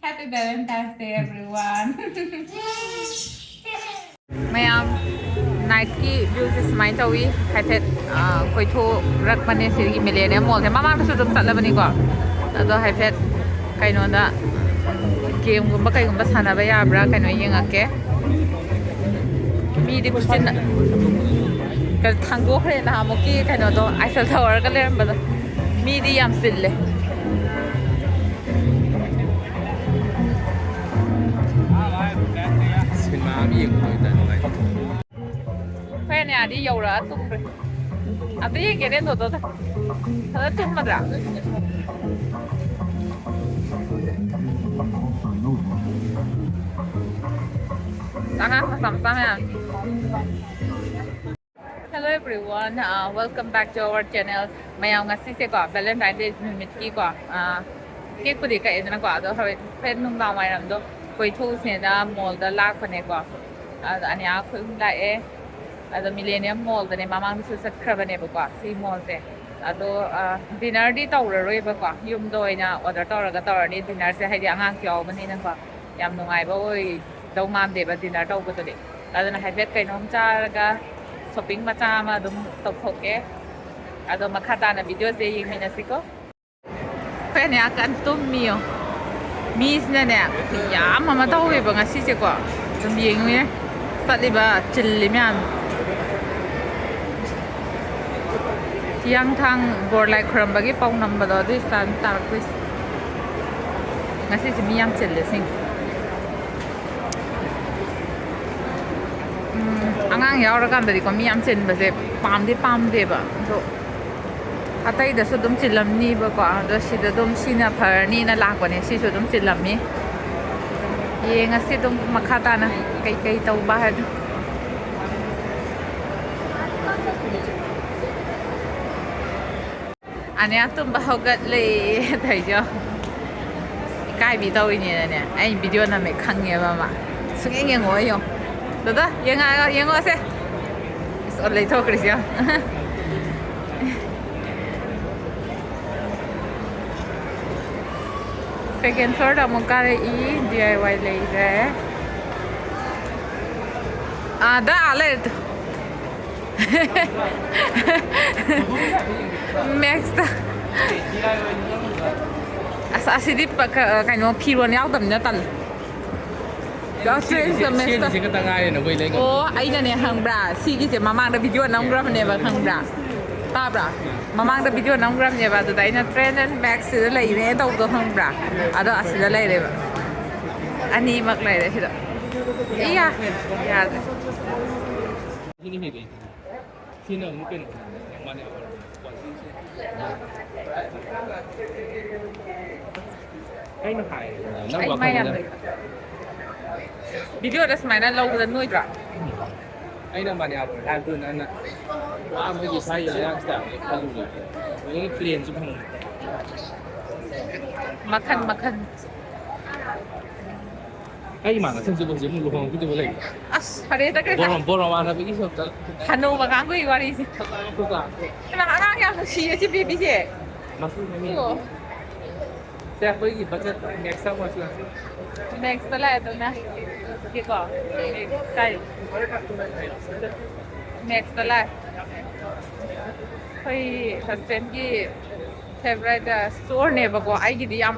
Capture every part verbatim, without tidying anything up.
Happy Valentine's Day, everyone. ꯃꯌꯥꯝ, ꯅꯥꯏꯠꯀꯤ ꯚ꯭ꯌꯨꯁꯦ ꯁꯨꯃꯥꯏꯅ ꯇꯧꯏ꯫ ꯍꯥꯏꯐꯦꯠ, ꯑ, ꯀꯣꯏꯊꯣꯔꯛꯄꯅꯦ ꯁꯤꯒꯤ ꯃꯤꯂꯦꯅꯤꯌꯝ ꯃꯣꯜꯁꯦ꯫ ꯃꯃꯥꯡꯗꯁꯨ ꯑꯗꯨꯝ ꯆꯠꯂꯕꯅꯤꯀꯣ꯫ ꯑꯗꯣ ꯍꯥꯏꯐꯦꯠ ꯀꯩꯅꯣꯗ ꯒꯦꯝꯒꯨꯝꯕ ꯀꯩꯒꯨꯝꯕ ꯁꯥꯟꯅꯕ ꯌꯥꯕ꯭ꯔꯥ ꯀꯩꯅꯣ ꯌꯦꯡꯉꯛꯀꯦ꯫ ꯃꯤꯗꯤ ꯈꯨꯆꯤꯟ, ꯀꯩꯅꯣ, ꯊꯥꯡꯗꯣꯛꯈ꯭ꯔꯦ ꯅꯍꯥꯟꯃꯨꯛꯀꯤ ꯀꯩꯅꯣꯗꯣ, ꯑꯥꯏꯐꯦꯜ ꯇꯥꯋꯔꯒ ꯂꯩꯔꯝꯕꯗꯣ꯫ ꯃꯤꯗꯤ ꯌꯥꯝ ꯆꯤꯜꯂꯦ꯫ ꯁꯤꯅꯦꯃꯥ ꯑꯃ ꯌꯦꯡꯕꯗꯣ ꯑꯣꯏꯅ ꯅꯨꯡꯉꯥꯏ꯫ ꯑꯩꯈꯣꯏ ꯑꯅꯤꯌꯥꯗꯤ ꯌꯧꯔꯛꯑ ꯇꯨꯝꯈ꯭ꯔꯦ꯫ ꯑꯝꯇ ꯌꯦꯡꯒꯦꯅꯦ ꯅꯣꯇꯣꯗ꯫ ꯐꯖꯅ ꯇꯨꯝꯃꯗ꯭ꯔꯥ? ꯑꯉꯥꯡ ꯃꯆꯥ ꯃꯆꯥ ꯃꯌꯥꯝ꯫ Hello everyone, uh, welcome back to our channel. ꯃꯌꯥꯝ, ꯉꯁꯤꯁꯦꯀꯣ, Valentine Day ꯅꯨꯃꯤꯠꯀꯤꯀꯣ, ꯑ, ꯀꯦꯛꯄꯨꯗꯤ ꯀꯛꯑꯦꯗꯅꯀꯣ, ꯑꯗꯣ ꯍꯣꯔꯦꯟ ꯅꯨꯡꯗꯥꯡ ꯋꯥꯏꯔꯝꯗꯣ ꯀꯣꯏꯊꯣꯛꯎꯁꯦꯅ ꯃꯣꯜꯗ ꯂꯥꯛꯄꯅꯦꯀꯣ꯫ ꯑꯗꯣ ꯑꯅꯤꯌꯥ ꯑꯩꯈꯣꯏ ꯑꯍꯨꯝ ꯂꯥꯛꯑꯦ꯫ ꯑꯗꯣ ꯃꯤꯂꯦꯅꯤꯌꯝ ꯃꯣꯜꯗꯅꯦ ꯃꯃꯥꯡꯗꯁꯨ ꯆꯠꯈ꯭ꯔꯕꯅꯦꯕꯀꯣ, ꯁꯤ ꯃꯣꯜꯁꯦ꯫ ꯑꯗꯣ, ꯑ, ꯗꯤꯅꯔꯗꯤ ꯇꯧꯔꯔꯣꯏꯕꯀꯣ, ꯌꯨꯝꯗ ꯑꯣꯏꯅ ꯑꯣꯔꯗꯔ ꯇꯧꯔꯒ ꯇꯧꯔꯅꯤ꯫ ꯗꯤꯅꯔꯁꯦ ꯍꯥꯏꯗꯤ ꯑꯉꯥꯡꯁꯨ ꯌꯥꯎꯕꯅꯤꯅꯀꯣ, ꯌꯥꯝ ꯅꯨꯡꯉꯥꯏꯕ ꯑꯣꯏꯗꯧ ꯃꯥꯟꯗꯦꯕ ꯗꯤꯅꯔ ꯇꯧꯕꯗꯨꯗꯤ꯫ ꯑꯗꯨꯅ ꯍꯥꯏꯐꯦꯠ ꯀꯩꯅꯣꯝ ꯆꯥꯔꯒ ꯁꯣꯄꯤꯡ ꯃꯆꯥ ꯑꯃ ꯑꯗꯨꯝ ꯇꯧꯊꯣꯛꯀꯦ꯫ ꯑꯗꯣ ꯃꯈꯥ ꯇꯥꯅ ꯚꯤꯗꯤꯑꯣꯁꯦ ꯌꯦꯡꯃꯤꯟꯅꯁꯤꯀꯣ꯫ ꯑꯩꯈꯣꯏ ꯑꯅꯤꯌꯥ ꯀꯟꯅ ꯇꯨꯝꯃꯤꯌꯣ꯫ ꯃꯤꯁꯤꯅꯅꯦ ꯌꯥꯝ ꯑꯃ ꯇꯧꯋꯦꯕ ꯉꯁꯤꯁꯦꯀꯣ꯫ ꯑꯗꯨꯝ ꯌꯦꯡꯉꯨꯅꯦ꯫ ꯆꯠꯂꯤꯕ ꯆꯤꯜꯂꯤ ꯃꯌꯥꯝ꯫ ꯍꯤꯌꯥꯡꯊꯥꯡ ꯕꯣꯔ ꯂꯥꯏ ꯈꯨꯔꯝꯕꯒꯤ ꯄꯥꯎ ꯅꯝꯕꯗꯣ ꯑꯗꯨꯏ ꯁ꯭ꯇꯥꯏꯜ ꯇꯥꯔꯛꯇꯣꯏꯁꯦ꯫ ꯉꯁꯤꯁꯦ ꯃꯤ ꯌꯥꯝ ꯆꯤꯜꯂꯦ ꯑꯁꯦꯡꯀꯤ꯫ ꯎꯝ, ꯑꯉꯥꯡ ꯌꯥꯎꯔꯀꯥꯟꯗꯗꯤꯀꯣ ꯃꯤ ꯌꯥꯝ ꯆꯤꯟꯕꯁꯦ ꯄꯥꯝꯗꯤ ꯄꯥꯝꯗꯦꯕ꯫ ꯑꯗꯣ ꯑꯇꯩꯗꯁꯨ ꯑꯗꯨꯝ ꯆꯤꯜꯂꯝꯅꯤꯕꯀꯣ꯫ ꯑꯗꯣ ꯁꯤꯗ ꯑꯗꯨꯝ ꯁꯤꯅ ꯐꯔꯅꯤꯅ ꯂꯥꯛꯄꯅꯦ꯫ ꯁꯤꯁꯨ ꯑꯗꯨꯝ ꯆꯤꯜꯂꯝꯃꯤ꯫ ꯌꯦꯡꯉꯁꯤ ꯑꯗꯨꯝ ꯃꯈꯥ ꯇꯥꯅ ꯀꯩꯀꯩ ꯇꯧꯕ ꯍꯥꯏꯗꯣ꯫ ꯑꯅꯤꯌꯥ ꯇꯨꯝꯕ ꯍꯧꯒꯠꯂꯦ ꯇꯧꯏꯁꯦ꯫ ꯏꯀꯥꯏꯕꯤ ꯇꯧꯔꯤꯅꯦꯅꯅꯦ꯫ ꯑꯩ ꯚꯤꯗꯤꯑꯣ ꯅꯝꯃꯦ ꯈꯪꯉꯦꯕ ꯃꯥ꯫ ꯁꯨꯡꯌꯦꯡ ꯌꯦꯡꯉꯛꯑꯣꯏ ꯌꯦꯡꯉꯣ꯫ ꯗꯥꯗꯥ, ꯌꯦꯡꯉꯛꯑꯣ, ꯌꯦꯡꯉꯛꯑꯣꯁꯦ꯫ ꯑꯁ, ꯂꯩꯊꯣꯛꯈ꯭ꯔꯤꯁꯦ ꯌꯦꯡꯉꯣ꯫ ꯁꯦꯀꯦꯟ ꯐ꯭ꯂꯣꯔꯗ ꯑꯃꯨꯛ ꯀꯥꯔꯛꯏ, ꯗꯤ ꯑꯥꯏ ꯋꯥꯏ ꯂꯩꯔꯦ꯫ ꯑꯥꯗ, ꯑꯥ ꯂꯩꯔꯦ ꯇꯨ꯫ ꯃꯦꯛꯁꯇ꯫ ꯑꯁ, ꯑꯁꯤꯗꯤ ꯄ-, ꯀ-, ꯀꯩꯅꯣ, ꯐꯤꯔꯣꯟ ꯌꯥꯎꯗꯕꯅꯤꯅ ꯇꯜꯂꯦ꯫ ꯁꯤ, ꯁꯤ, ꯁꯤ, ꯃꯦꯛꯁꯇ꯫ ꯁꯤꯁꯦ ꯈꯛꯇ ꯉꯥꯏꯔꯦ ꯅꯈꯣꯏ ꯂꯩꯉꯝꯗꯣꯏꯁꯦ꯫ ꯑꯣ, ꯑꯩꯅꯅꯦ, ꯈꯪꯕ꯭ꯔꯥ? ꯁꯤꯒꯤꯁꯦ ꯃꯃꯥꯡꯗ ꯚꯤꯗꯤꯑꯣ ꯅꯝꯈ꯭ꯔꯕꯅꯦꯕ, ꯈꯪꯕ꯭ꯔꯥ? ꯇꯥꯕ꯭ꯔꯥ? ꯃꯃꯥꯡꯗ ꯚꯤꯗꯤꯑꯣ ꯅꯝꯈ꯭ꯔꯕꯅꯦꯕ, ꯑꯗꯨꯗ ꯑꯩꯅ ꯇ꯭ꯔꯦꯟ ꯑꯦꯟ ꯃꯦꯛꯁꯁꯤꯗ ꯂꯩꯔꯦ ꯇꯧꯕꯗꯣ, ꯈꯪꯕ꯭ꯔꯥ? ꯑꯗꯣ ꯑꯁꯤꯗ ꯂꯩꯔꯦꯕ꯫ ꯑꯅꯤꯃꯛ ꯂꯩꯔꯦ ꯁꯤꯗ꯫ ꯏꯌꯥ! ꯌꯥꯗ꯭ꯔꯦ꯫ ꯁꯤꯅ ꯑꯃꯨꯛ ꯀꯩꯅꯣ, ꯃꯥꯅꯦ꯫ ꯑꯩꯅ ꯍꯥꯏ, ꯅꯪ ꯑꯩ ꯃꯥꯏ ꯌꯥꯝ ꯋꯥꯈꯜꯗ ꯂꯩ꯫ ꯚꯤꯗꯤꯑꯣꯗ ꯁꯨꯃꯥꯏꯅ ꯂꯧꯕꯗ ꯅꯣꯏꯗ꯭ꯔꯣ? ꯑꯩꯅ ꯃꯥꯅꯦ ꯍꯥꯏꯕꯗꯣ ꯅꯪꯅ ꯄꯨꯔꯥ ꯃꯣꯏꯒꯤ ꯁ꯭ꯋꯥꯏꯒꯤ ꯂꯩꯔꯥꯡ ꯁ꯭ꯇꯥꯏꯜꯅꯦ ꯈꯜꯂꯨꯔꯦ꯫ ꯑꯗꯒꯤ ꯄ꯭ꯂꯦꯟꯁꯨ ꯐꯪꯉꯦ꯫ ꯃꯈꯟ ꯃꯈꯟ꯫ ꯑꯩ ꯏꯃꯥꯟꯅꯕꯁꯤꯡꯁꯨ ꯍꯧꯖꯤꯛ ꯑꯃꯨꯛ ꯂꯨꯍꯣꯡꯈꯤꯗꯧꯕ ꯂꯩ꯫ ꯑꯁ, ꯐꯔꯦ, ꯆꯠꯈ꯭ꯔꯦ꯫ ꯕꯣꯔ-, ꯕꯣꯔ ꯃꯃꯥꯟꯅꯕꯒꯤ ꯁꯣꯝꯗ꯫ ꯍꯅꯨꯕ ꯀꯥꯡꯕꯨꯒꯤ ꯋꯥꯔꯤꯁꯦ꯫ ꯈꯨꯀꯥ꯫ ꯏꯃꯥ, ꯑꯉꯥꯡ ꯌꯥꯝ ꯅꯨꯡꯁꯤꯌꯦ ꯁꯤ ꯕꯦꯕꯤꯁꯦ꯫ ꯃꯁꯨ ꯃꯃꯤꯡ꯫ ꯑꯣ꯫ ꯁꯦ, ꯑꯩꯈꯣꯏꯒꯤ ꯕꯖꯦꯠ ꯃꯦꯛꯁ ꯑꯃꯁꯨ ꯂꯥꯛꯑꯦ꯫ ꯃꯦꯛꯁꯇ ꯂꯥꯛꯑꯦ ꯑꯗꯨꯅ꯫ ꯁꯤꯀꯣ꯫ ꯀꯥꯏ? ꯃꯦꯛꯁꯇ ꯂꯥꯛꯑꯦ꯫ ꯑꯩꯈꯣꯏ ꯍꯁꯕꯦꯟꯒꯤ ꯐꯦꯚꯣꯔꯥꯏꯠ ꯁ꯭ꯇꯣꯔꯅꯦꯕꯀꯣ꯫ ꯑꯩꯒꯤꯗꯤ ꯌꯥꯝ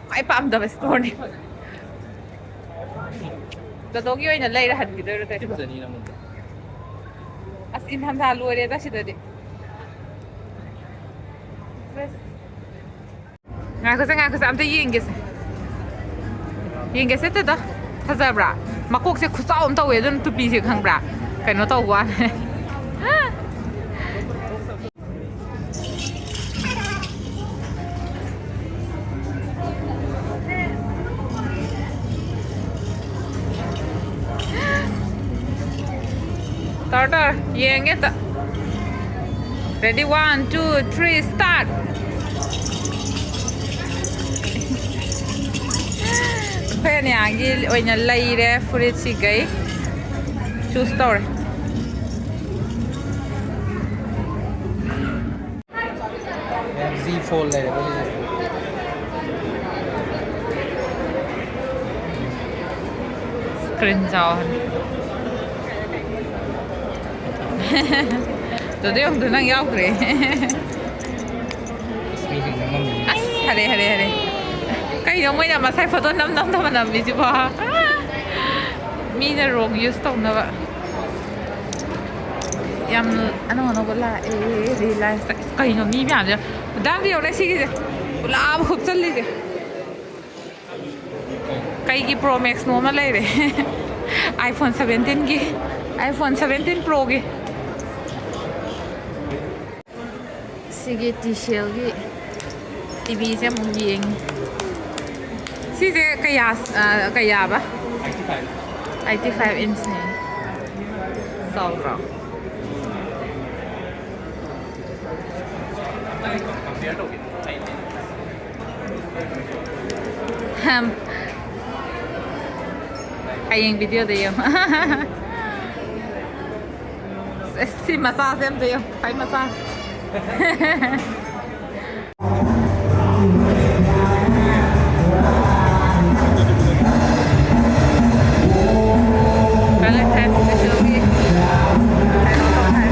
ꯈ꯭ꯋꯥꯏ ꯄꯥꯝꯗꯕ ꯁ꯭ꯇꯣꯔꯅꯦ꯫ ꯗꯣꯗꯣꯒꯤ ꯑꯣꯏꯅ ꯂꯩꯔ ꯍꯟꯈꯤꯗꯣꯏꯔꯣ ꯁꯤ ꯇꯧꯔꯤꯁꯤꯕꯣ? ꯐꯖꯅꯤ ꯅꯉꯣꯟꯗ꯫ ꯑꯁ, ꯏꯪꯊꯝꯊꯥ ꯂꯣꯏꯔꯦꯗ ꯁꯤꯗꯗꯤ꯫ ꯉꯥꯏꯈꯣꯁꯦ, ꯉꯥꯏꯈꯣꯁꯦ, ꯑꯝꯇ ꯌꯦꯡꯒꯦꯁꯦ꯫ ꯌꯦꯡꯒꯦꯁꯦ, ꯇꯦꯗꯣ꯫ ꯐꯖꯕ꯭ꯔꯥ? ꯃꯀꯣꯛꯁꯦ ꯈꯨꯆꯥꯎ ꯑꯃ ꯇꯧꯋꯦ, ꯑꯗꯨꯅ ꯇꯨꯄꯤꯁꯦ ꯈꯪꯕ꯭ꯔꯥ? ꯀꯩꯅꯣ ꯇꯧꯕ ꯋꯥꯅꯦ꯫ ꯇꯧꯔꯣ, ꯇꯧꯔꯣ, ꯌꯦꯡꯒꯦ ꯑꯝꯇ꯫ Ready, one, two, three, start. ꯑꯩꯈꯣꯏ ꯑꯅꯤꯌꯥꯒꯤ ꯑꯣꯏꯅ ꯂꯩꯔꯦ ꯐꯨꯔꯤꯠꯁꯤꯒꯩ꯫ ꯆꯨꯁ ꯇꯧꯔꯦ꯫ ꯖꯤ ꯐꯣꯜ ꯂꯩꯔꯦ ꯑꯩꯈꯣꯏꯒꯤꯁꯦ꯫ ꯁ꯭ꯀ꯭ꯔꯤꯟ ꯆꯥꯎꯍꯟ꯫ ꯑꯗꯨꯗ ꯌꯦꯡꯗꯣ ꯅꯪ ꯌꯥꯎꯗ꯭ꯔꯦ꯫ ꯑꯁ, ꯃꯤꯁꯤꯡ ꯅꯝꯃꯝꯃꯤꯅꯦ꯫ ꯑꯁ, ꯍꯔꯦ, ꯍꯔꯦ, ꯍꯔꯦ꯫ ꯀꯩꯅꯣ ꯃꯣꯏꯅ ꯃꯁꯥꯏ ꯐꯣꯇꯣ ꯅꯝ ꯅꯝꯗꯕ ꯅꯝꯃꯤꯁꯤꯕꯣ? ꯃꯤꯅ ꯔꯣꯡ ꯌꯨꯁ ꯇꯧꯅꯕ꯫ ꯌꯥꯝ ꯑꯅꯧ ꯑꯅꯧꯕ ꯂꯥꯛꯑꯦ ꯔꯤꯂꯥꯏꯟꯁꯇ꯫ ꯑꯁ, ꯀꯩꯅꯣ ꯃꯤ ꯃꯌꯥꯝꯁꯦ? ꯗꯥꯝꯗ ꯌꯦꯡꯉꯨꯅꯦ ꯁꯤꯒꯤꯁꯦ꯫ ꯄꯨꯂꯥꯞ ꯍꯨꯞꯆꯜꯂꯤꯁꯦ꯫ ꯀꯩꯒꯤ ꯄ꯭ꯔꯣ ꯃꯦꯛꯁꯅꯣ ꯑꯃ ꯂꯩꯔꯦ꯫ ꯑꯥꯏꯐꯣꯟ ꯁꯚꯦꯟꯇꯤꯟꯒꯤ, ꯑꯥꯏꯐꯣꯟ ꯁꯚꯦꯟꯇꯤꯟ ꯄ꯭ꯔꯣꯒꯤ꯫ ꯁꯤꯒꯤ ꯇꯤ ꯁꯤ ꯑꯦꯜꯒꯤ ꯇꯤ ꯚꯤꯁꯦ ꯑꯃꯨꯛ ꯌꯦꯡꯉꯤ꯫ ꯁꯤꯁꯦ ꯀꯌꯥ, ꯑ, ꯀꯌꯥꯕ? Eighty five ꯏꯟꯆꯅꯦ꯫ ꯆꯥꯎꯗ꯭ꯔꯣ? ꯍꯝ꯫ ꯍꯌꯦꯡ ꯚꯤꯗꯤꯑꯣꯗ ꯌꯦꯡꯉꯣ꯫ ꯑꯁ, ꯁꯤ ꯃꯆꯥꯁꯦ ꯑꯝꯇ ꯌꯦꯡꯉꯣ꯫ ꯈ꯭ꯋꯥꯏ ꯃꯆꯥꯁꯦ꯫ Valentine's specialꯒꯤ ꯀꯩꯅꯣ ꯇꯧꯈꯥꯏ꯫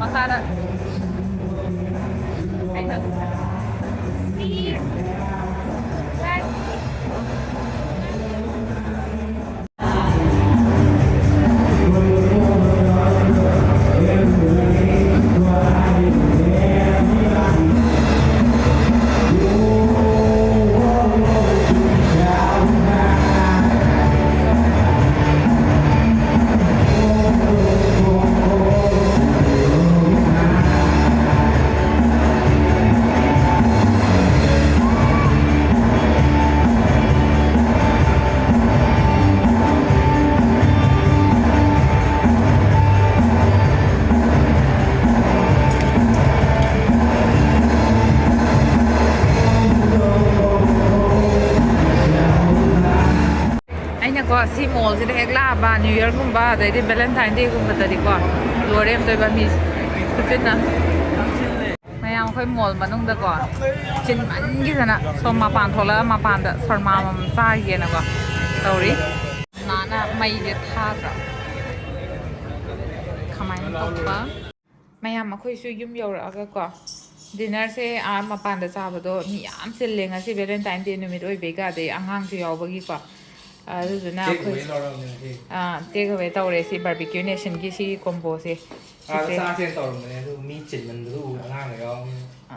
ꯃꯈꯥꯗ ꯑꯩꯅ ꯁꯤ ꯃꯣꯜꯁꯤꯗ ꯍꯦꯛ ꯂꯥꯛꯑꯕ ꯅ꯭ꯌꯨ ꯌꯔꯒꯨꯝꯕ ꯑꯗꯩꯗꯤ ꯚꯦꯂꯦꯟꯇꯥꯏꯟ ꯗꯦꯒꯨꯝꯕꯗꯗꯤꯀꯣ, ꯂꯣꯏꯔꯦ ꯑꯝꯇꯣꯏꯕ ꯃꯤ ꯈꯨꯆꯤꯟꯅ꯫ ꯃꯌꯥꯝ ꯑꯩꯈꯣꯏ ꯃꯣꯜ ꯃꯅꯨꯡꯗꯀꯣ ꯆꯤꯟꯃꯟꯈꯤꯗꯅ ꯁꯣꯝ ꯃꯄꯥꯟ ꯊꯣꯛꯂꯒ ꯃꯄꯥꯟꯗ ꯁꯣꯔꯃꯥ ꯑꯃꯃꯝ ꯆꯥꯈꯤꯒꯦꯅꯀꯣ ꯇꯧꯔꯤ꯫ ꯅꯥꯅ ꯃꯩꯁꯦ ꯊꯥꯗ꯭ꯔꯣ? ꯀꯃꯥꯏꯅ ꯇꯧꯕ? ꯃꯌꯥꯝ ꯑꯩꯈꯣꯏꯁꯨ ꯌꯨꯝ ꯌꯧꯔꯛꯑꯒꯀꯣ, ꯗꯤꯅꯔꯁꯦ ꯑꯥ ꯃꯄꯥꯟꯗ ꯆꯥꯕꯗꯣ ꯃꯤ ꯌꯥꯝ ꯆꯤꯜꯂꯦ ꯉꯁꯤ ꯚꯦꯂꯦꯟꯇꯥꯏꯟ ꯗꯦ ꯅꯨꯃꯤꯠ ꯑꯣꯏꯕꯩꯒ, ꯑꯗꯩ ꯑꯉꯥꯡꯁꯨ ꯌꯥꯎꯕꯒꯤꯀꯣ꯫ ꯑꯗꯨꯗꯨꯅ ꯑꯩꯈꯣꯏ ꯇꯦꯛ ꯑꯋꯦ ꯇꯧꯔꯦ ꯁꯤ ꯕꯥꯔꯕꯤꯀ꯭ꯌꯨ ꯅꯦꯁꯟꯒꯤ ꯁꯤꯒꯤ ꯀꯣꯝꯕꯣꯁꯦ꯫ ꯑꯥꯗ ꯁꯤꯁꯦ ꯆꯥꯁꯦꯅ ꯇꯧꯔꯝꯕꯅꯦ, ꯑꯗꯨ ꯃꯤ ꯆꯤꯟꯃꯟꯕꯗꯨ ꯎꯕꯗ ꯑꯉꯥꯡꯒ ꯌꯥꯎꯔꯝꯅꯤꯅ꯫ ꯑ,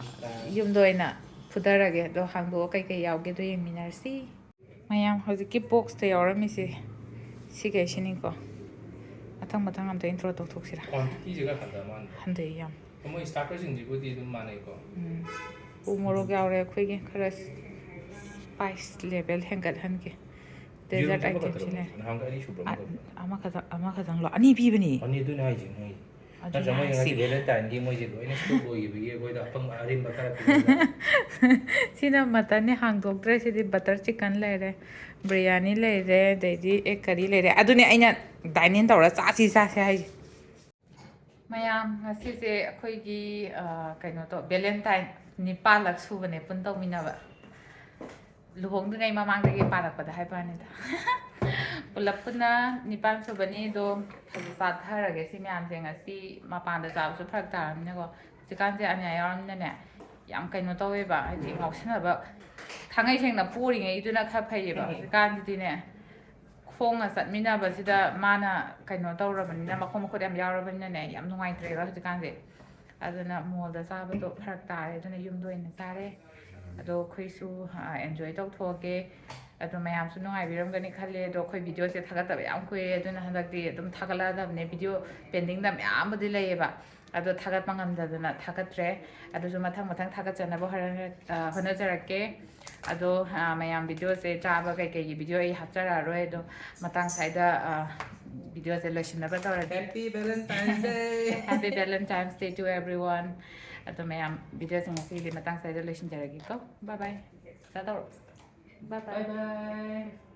ꯌꯨꯝꯗ ꯑꯣꯏꯅ ꯐꯨꯊꯔꯒꯦ꯫ ꯑꯗꯣ ꯍꯥꯡꯗꯣꯛꯑ ꯀꯩꯀꯩ ꯌꯥꯎꯒꯦꯗꯣ ꯌꯦꯡꯃꯤꯟꯅꯔꯁꯤ꯫ ꯃꯌꯥꯝ ꯍꯧꯖꯤꯛꯀꯤ ꯕꯣꯛꯁꯇ ꯌꯥꯎꯔꯝꯃꯤꯁꯦ ꯁꯤꯈꯩꯁꯤꯅꯤꯀꯣ꯫ ꯃꯊꯪ ꯃꯊꯪ ꯑꯝꯇ ꯏꯟꯇ꯭ꯔꯣ ꯇꯧꯊꯣꯛꯁꯤꯔꯥ? ꯀ꯭ꯋꯥꯟꯇꯤꯇꯤꯁꯦ ꯈꯔ ꯍꯟꯊꯕ ꯃꯥꯜꯂꯦ꯫ ꯍꯟꯊꯩ ꯌꯥꯝ꯫ ꯃꯣꯏ ꯁ꯭ꯇꯥꯔꯇꯔꯁꯤꯡꯁꯤꯕꯨꯗꯤ ꯑꯗꯨꯝ ꯃꯥꯟꯅꯩꯀꯣ꯫ ꯎꯝ꯫ ꯎ ꯃꯣꯔꯣꯛ ꯌꯥꯎꯔꯦ ꯑꯩꯈꯣꯏꯒꯤ꯫ ꯈꯔ ꯁ꯭ꯄꯥꯏꯁ ꯂꯦꯚꯦꯜ ꯍꯦꯟꯒꯠꯍꯟꯒꯦ꯫ ꯗꯦꯖꯔꯠ ꯌꯦꯔꯨꯝꯁꯦ ꯑꯃꯈꯛꯇꯔꯣ? ꯑꯃꯈꯛꯇꯅꯦ꯫ ꯅꯍꯥꯟꯒꯩ ꯑꯅꯤ ꯁꯨꯕ꯭ꯔꯥ ꯑ-, ꯑꯃꯈꯛꯇ? ꯑꯃꯈꯛꯇꯪ ꯂꯣ-, ꯑꯅꯤ ꯄꯤꯕꯅꯤ꯫ ꯑꯅꯤ, ꯑꯗꯨꯅꯦ ꯍꯥꯏꯁꯦ ꯃꯣꯏ꯫ ꯑꯗꯨꯅꯦ ꯅꯠꯇ꯭ꯔ ꯃꯣꯏ ꯉꯁꯤ ꯍꯥꯏꯁꯦ꯫ ꯚꯦꯂꯦꯟꯇꯥꯏꯟꯒꯤ ꯃꯣꯏꯁꯦ ꯂꯣꯏꯅ ꯁ꯭ꯇꯣꯛ ꯂꯣꯏꯈꯤꯕꯒꯤ ꯑꯩꯈꯣꯏꯗ ꯑꯄꯪ ꯑꯔꯦꯝꯕ ꯈꯔ ꯄꯤꯔꯒ꯫ ꯁꯤꯅ ꯃꯇꯟꯅꯦ, ꯍꯥꯡꯗꯣꯛꯇ꯭ꯔꯦ꯫ ꯁꯤꯗꯤ ꯕꯇꯔ ꯆꯤꯀꯟ ꯂꯩꯔꯦ, ꯕ꯭ꯔꯤꯌꯥꯅꯤ ꯂꯩꯔꯦ, ꯑꯗꯩꯗꯤ ꯑꯦꯛ ꯀꯔꯤ ꯂꯩꯔꯦ꯫ ꯑꯗꯨꯅꯦ ꯑꯩꯅ ꯗꯥꯏꯟ ꯏꯟ ꯇꯧꯔ ꯆꯥꯁꯤ ꯆꯥꯁꯤ ꯍꯥꯏꯁꯦ꯫ ꯃꯌꯥꯝ, ꯉꯁꯤꯁꯦ ꯑꯩꯈꯣꯏꯒꯤ, ꯑ, ꯀꯩꯅꯣ ꯇꯧ, ꯚꯦꯂꯦꯟꯇꯥꯏꯟ ꯅꯤꯄꯥꯜꯂꯛ ꯁꯨꯕꯅꯦ ꯄꯨꯟ ꯇꯧꯃꯤꯟꯅꯕ꯫ ꯂꯨꯍꯣꯡꯗ꯭ꯔꯤꯉꯩ ꯃꯃꯥꯡꯗꯒꯤ ꯄꯥꯔꯛꯄꯗ ꯍꯥꯏꯕ ꯋꯥꯅꯤꯗ꯫ ꯄꯨꯂꯞ ꯄꯨꯟꯅ ꯅꯤꯄꯥꯟ ꯁꯨꯕꯅꯤ꯫ ꯑꯗꯣ ꯐꯖ ꯆꯥꯊꯔꯒꯦ ꯁꯤ ꯃꯌꯥꯝꯁꯦ꯫ ꯉꯁꯤ ꯃꯄꯥꯟꯗ ꯆꯥꯕꯁꯨ ꯐꯔꯛ ꯇꯥꯔꯕꯅꯤꯅꯀꯣ꯫ ꯍꯧꯖꯤꯛꯀꯥꯟꯁꯦ ꯑꯅꯤꯌꯥ ꯌꯥꯎꯔꯝꯅꯤꯅꯅꯦ, ꯌꯥꯝ ꯀꯩꯅꯣ ꯇꯧꯋꯦꯕ, ꯍꯥꯏꯗꯤ ꯉꯥꯎꯁꯟꯅꯕ꯫ ꯊꯥꯡꯉꯩ ꯁꯦꯡꯅ ꯄꯣꯔꯤꯉꯩꯗꯨꯅ ꯈꯔ ꯐꯩꯌꯦꯕ꯫ ꯎꯝ꯫ ꯍꯧꯖꯤꯛꯀꯥꯟꯁꯤꯗꯤꯅꯦ, ꯈꯣꯡꯅ ꯆꯠꯃꯤꯟꯅꯕꯁꯤꯗ ꯃꯥꯅ ꯀꯩꯅꯣ ꯇꯧꯔꯕꯅꯤꯅ, ꯃꯈꯣꯡ ꯃꯈꯨꯠ ꯌꯥꯝ ꯌꯥꯎꯔꯕꯅꯤꯅꯅꯦ, ꯌꯥꯝ ꯅꯨꯡꯉꯥꯏꯇ꯭ꯔꯦꯕ ꯍꯧꯖꯤꯛꯀꯥꯟꯁꯦ꯫ ꯑꯗꯨꯅ ꯃꯣꯜꯗ ꯆꯥꯕꯗꯣ ꯐꯔꯛ ꯇꯥꯔꯦ, ꯑꯗꯨꯅ ꯌꯨꯝꯗ ꯑꯣꯏꯅ ꯆꯥꯔꯦ꯫ ꯑꯗꯣ ꯑꯩꯈꯣꯏꯁꯨ, ꯑ, ꯑꯦꯟꯖꯣꯏ ꯇꯧꯊꯣꯛꯑꯒꯦ꯫ ꯑꯗꯣ ꯃꯌꯥꯝꯁꯨ ꯅꯨꯡꯉꯥꯏꯕꯤꯔꯝꯒꯅꯤ ꯈꯜꯂꯦ꯫ ꯑꯗꯣ ꯑꯩꯈꯣꯏ ꯚꯤꯗꯤꯑꯣꯁꯦ ꯊꯥꯒꯠꯇꯕ ꯌꯥꯝ ꯀꯨꯏꯔꯦ, ꯑꯗꯨꯅ ꯍꯟꯗꯛꯇꯤ ꯑꯗꯨꯝ ꯊꯥꯒꯠꯂꯛꯑꯗꯕꯅꯦ꯫ ꯚꯤꯗꯤꯑꯣ ꯄꯦꯟꯗꯤꯡꯗ ꯃꯌꯥꯝꯕꯨꯗꯤ ꯂꯩꯌꯦꯕ, ꯑꯗꯣ ꯊꯥꯒꯠꯄ ꯉꯝꯗꯗꯅ ꯊꯥꯒꯠꯇ꯭ꯔꯦ꯫ ꯑꯗꯨꯁꯨ ꯃꯊꯪ ꯃꯊꯪ ꯊꯥꯒꯠꯆꯅꯕ ꯍꯣꯠꯅ-, ꯑ, ꯍꯣꯠꯅꯖꯔꯛꯀꯦ꯫ ꯑꯗꯣ, ꯑ, ꯃꯌꯥꯝ ꯚꯤꯗꯤꯑꯣꯁꯦ ꯆꯥꯕ ꯀꯩꯀꯩꯒꯤ ꯚꯤꯗꯤꯑꯣ ꯑꯩ ꯍꯥꯞꯆꯔꯛꯑꯔꯣꯏ꯫ ꯑꯗꯣ ꯃꯇꯥꯡ ꯁ꯭ꯋꯥꯏꯗ, ꯑ, ꯚꯤꯗꯤꯑꯣꯁꯦ ꯂꯣꯏꯁꯤꯟꯅꯕ ꯇꯧꯔꯒꯦ꯫ Happy Valentine's Day! Happy Valentine's Day to everyone. ꯑꯗꯣ ꯃꯌꯥꯝ, ꯚꯤꯗꯤꯑꯣꯁꯦ ꯉꯁꯤꯒꯤꯗꯤ ꯃꯇꯥꯡ ꯁ꯭ꯋꯥꯏꯗ ꯂꯣꯏꯁꯤꯟꯖꯔꯒꯦꯀꯣ꯫ Bye bye. ꯆꯥ ꯇꯧꯔꯣ꯫ Bye bye. Bye bye.